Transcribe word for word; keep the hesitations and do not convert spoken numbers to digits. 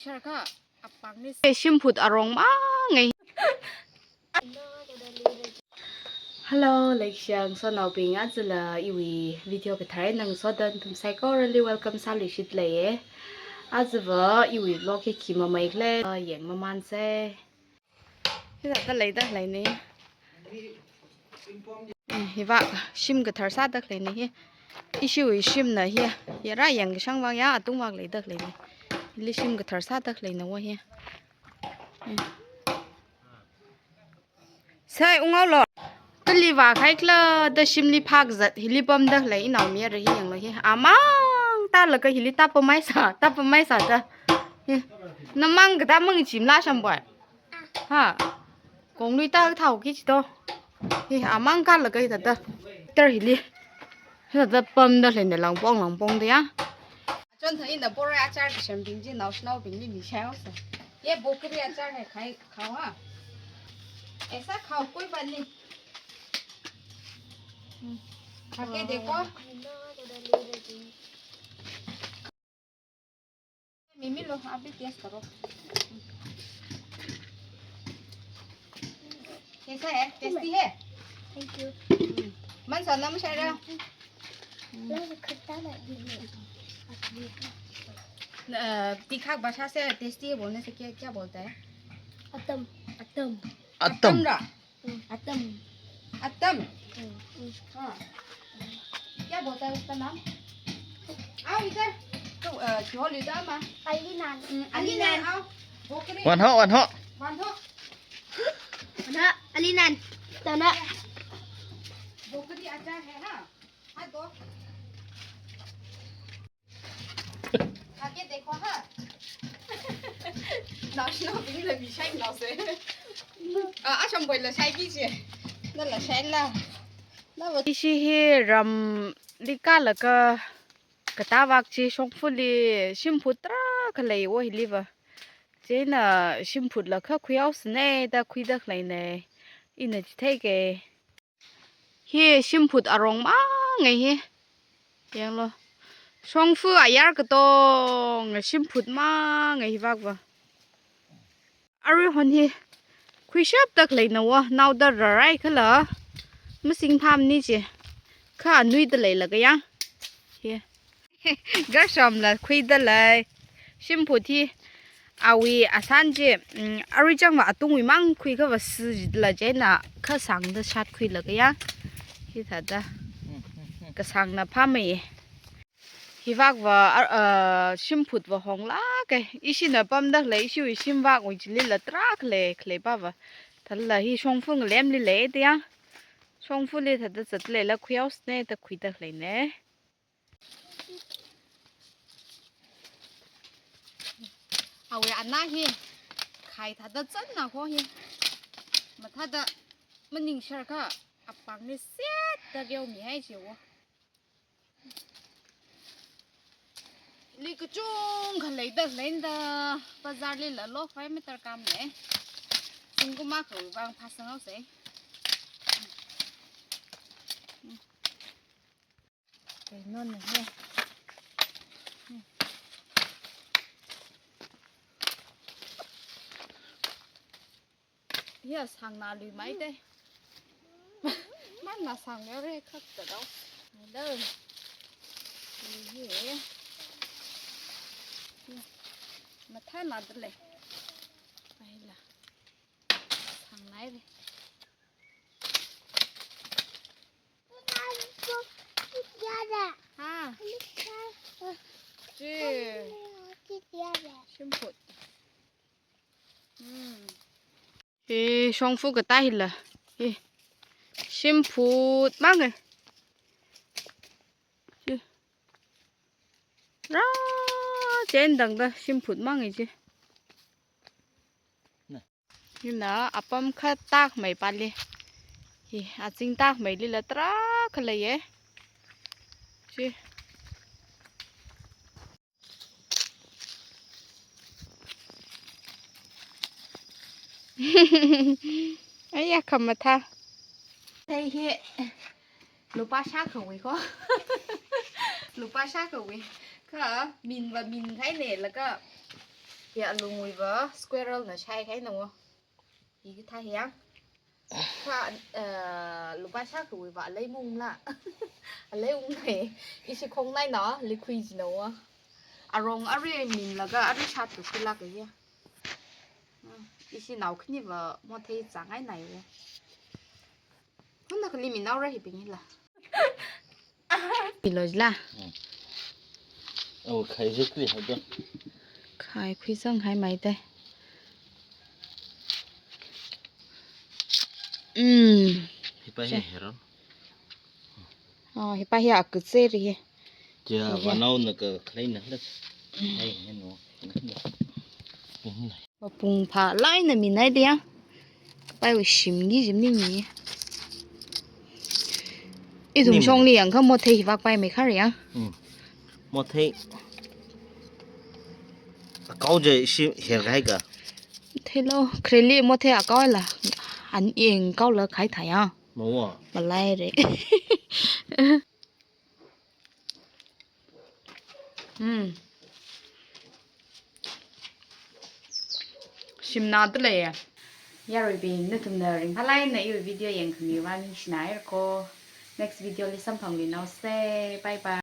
Sharka, apang ni. Eh, shimphut arong mangai. Hello, leishiya ngasotnaobing, ajala iwui video kathar eina ngasoda nathum saikorali welcome sāluishitleiye. Ajava iwui vlog hi khi mamai khala, yangmamānsa. Hithāda leida leini. Eh, hiva shim kathar sāda leini hi. Ishiwui shimna hi. Hi rāyangkashang vang ya, atungva leida leini. Hili shim kathar sāda leina va hi. Eh. Sai, unghaolu. Kali vākahai khala da shimli phākazat hili pamda lei inaomayara hi, yanglu hi. Amang tālaga hili tāpamhaisa, tāpamhaisa da. Hi. Namang kathā mangachimla Shamboi. Ha. Konglui tāthao ki chito. Hi, amang kālaga hithāda. Tar hili. Hithāda pamda leina langpong langpongda ya. Chon thang ina pora achar kashembing chi naoshinaobingli mishaihaosa. ये बोकरी अचार है, खाई, खाओ हाँ। ऐसा खाओ, कोई बात नहीं। हम्म, खा के देखो। मिमी लो, आप भी टेस्ट करो। कैसा है? टेस्टी है? Thank you. हम्म। मन सोना में शायद। हम्म। खट्टा लग रही है। अ, तीखा भाषा से टेस्टी है बोलने से क्या, क्या बोलता है? अतम। अतम। अतम। अतम रा? अतम। अतम। हम्म। हाँ। क्या बोलता है उसका नाम? आओ इधर। तो, अ, झोल इधर मा। अलीनान। हम्म, अलीनान, अलीनान। आओ। बोकरी। वान हो, वान हो। वान हो। वान हो, अलीनान। तना। बोकरी अचार है, हाँ। हाँ, दो। खा के देखो हाँ। नाओ, नाओ, बिंग ला बिशाई नाओ से। आ, आ, Shamboi ला shai ki che. Na la shai la. Na va. Ishi hi ramli kālaga katāvak chi shongfali shimphut tarākha lei va hili va. Chieina shimphut la kha khuihaosana da khuida leina. Ina chitheike. Hi shimphut arong mangai hi. Yanglu. Shongfa ayar katonga shimphut mangai hivak va. Aruihon hi khuishapda leina va, naoda rarai khala. Masing pham ni chi. Kha anuida leilaga ya. Hi. Garsham la khuida lei. Shimphut hi awui asan chi, mm, arui chang va atungwui mang khui kha va si jila chieina kha sangda shat khuilaga ya. Hithāda. Kasangna phāmei. Hivak va, ar-, ah, shimphut va honglāka. Ishina pamda lei, ishiwui shimvakwui chili la tarākha lei, khalei pa va. Thāla hi shongfa ngalemli lei da ya. Shongfali thāda zat leila khuihaosana da khuida leina. Awui ana hi khai thāda zanna kho hi. Mathāda maningshar kha apang ni set da reomihai chi va. Li kachungkha leida leina da bazarli la lokhavai matarkam lei. Zingkum akhawui vang phāsanghaosa. Keinona he. Hiya sangna luimai te. Mana sangna re khak ta dao. Hello. Hi. Mathāna dale. Ai la. Sangnai re. Ha. Chi. Shimphut. Hmm. Hi shongfa katā hila. Hi. Shimphut mangai. Chi. Rā chen dangda shimphut mangai chi. Hina apam kha tākhamei pali. Hi, azing tākhameili la tarākha leiye. Chi. Aiya, khamathā. Thei hi. Lupā shākhawui ko. Lupā shākhawui. Kha min va min khai ne laga. Ya, alungwui va squirrel na shai kahaina wo. Hi kathā hi yang. Kha, eh, lupā shākhawui va alei mungla. Alei ungnai. Ishi khongnaina, likhui jina wo. Arong arui minlaga arui shāthu shilak ya. Hmm, ishi nao khani va mothei zangngainai wo. Hunda khali minaora hibing hila. Pilo jila. Oh, khai je kri hada. Khai khuisang hai mai te. Mm. Hipa hi hero. Oh, hipa hi akutse ri hi. Tia, vanao na ka khlei na la. Hai, heno. Mapung phālāk eina minai dia. Paiwui shim gi jim ni mi. Ithum shongli yangkha mothei hi vak paimei khar yang. Hmm. Mothei. Akao je shi her kahai ka. Thei lo, khreli mothei akao la. An eng kao la khai thā yang. Mawa. Malai re. Hmm. Shimna tale ya. Yaruibing, nathumna ringphālāk eina iwui video yangkhami vang ningshina haira ko. Next video li samphangluinaose. Bye bye.